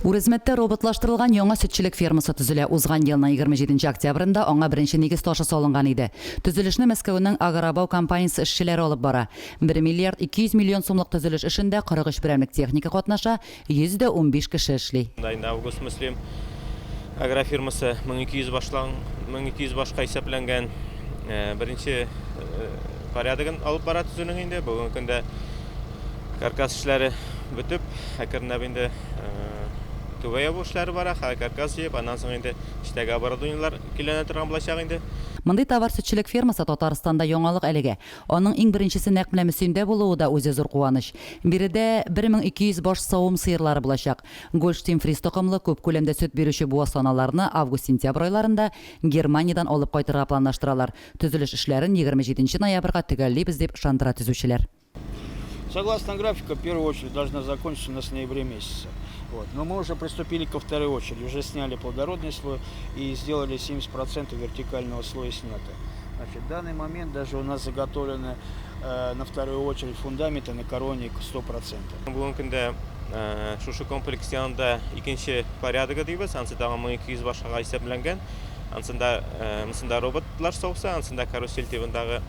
Үрәзмәттә роботлаштырылган яңа сөтчелек фермасы төзелә. Узган елның 27 октябрендә аңа беренче нигез ташы салынган иде. Төзелешне Мәскәүнең Агробау компаниясе эшчеләре алып бара. 1 миллиард 200 миллион сумлык төзелеш эшендә 43 берәмлек техника катнаша, 115 кеше эшли. Монда инде Август Мөслим агрофирмасы 1200 башлан 1200 башка исәпләнгән беренче порядогын алып бара төзүнең инде. Бүгенге көндә каркас эшләре бетеп, әкренләп инде түбә ябу эшләре бара, хәзер каркас җыеп, аннан соң инде эчтәге оборудованиеләр көйләнә торган булачак инде. Мондый товар-сөтчелек фермасы Татарстанда яңалык әлегә. Аның иң беренчесе нәкъ менә Мөслимдә булуы да үзе зур куаныч. Биредә 1200 баш савым сыерлары булачак. Гольштин-фриз токымлы, күп күләмдә сөт бирүче буаз таналарны август-сентябрь айларында Германиядән алып кайтырга планлаштыралар. Төзелеш эшләрен 27 ноябрьгә төгәллибез, дип ышандыра төзүчеләр. Согласно графику, первая очередь должна закончиться у нас в ноябре месяце. Вот. Но мы уже приступили ко второй очереди. Уже сняли плодородный слой и сделали 70% вертикального слоя снято. Значит, в данный момент даже у нас заготовлены на вторую очередь фундаменты на коронник 100%. Бүгенге көндә шушы комплекс янында икенче порядогы дибез, ансы тагын 1200 башка исәпләнгән. Ансында, монсында роботлар сауса, ансында карусель тибындагы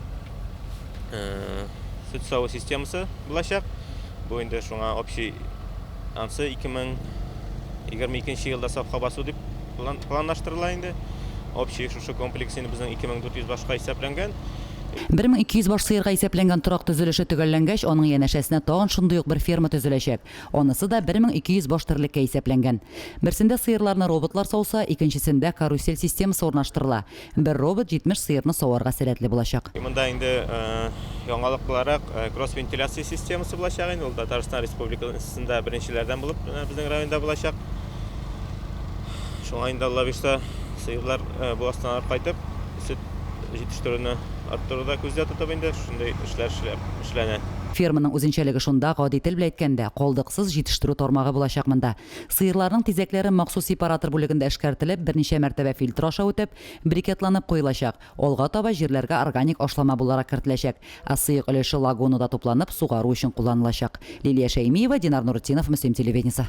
сөт саву системасы булачак. Бу инде шуңа общий ансы 2022 елда сафка басу дип планлаштырыла инде. Общий шушы комплекс инде безнең 2400 башка исәпләнгән. 1200 баш сыерга исәпләнгән торак төзелеше төгәлләнгәч, аның янәшәсенә тагын шундый ук бер ферма төзеләчәк. Анысы да 1200 баш терлеккә исәпләнгән. Берсендә сыерларны роботлар сауса, икенчесендә карусель системасы урнаштырыла. Бер робот 70 сыерны саварга сәләтле булачак. Монда инде яңалык буларак кросс-вентиляция системасы булачак инде. Ул Татарстан Республикасында беренчеләрдән булып безнең районда булачак. Шуңа инде Алла боерса, сыерлар бу астаналар кайтып, сөт җитештерүне арттыруда күздә тотып инде шундый эшләр эшләнә. Ферманың үзенчәлеге шунда, гади тел белән әйткәндә, калдыксыз җитештерү тармагы булачак монда. Сыерларның тизәкләре махсус сепаратор бүлегендә эшкәртелеп, берничә мәртәбә фильтр аша үтеп, брикетланып куелачак, алга таба җирләргә органик ашлама буларак кертеләчәк, ә сыек өлеше лагунада тупланып, сугару өчен кулланылачак. Лилия Шәймиева, Динар Нуретдинов, Мөслим телевидениесе.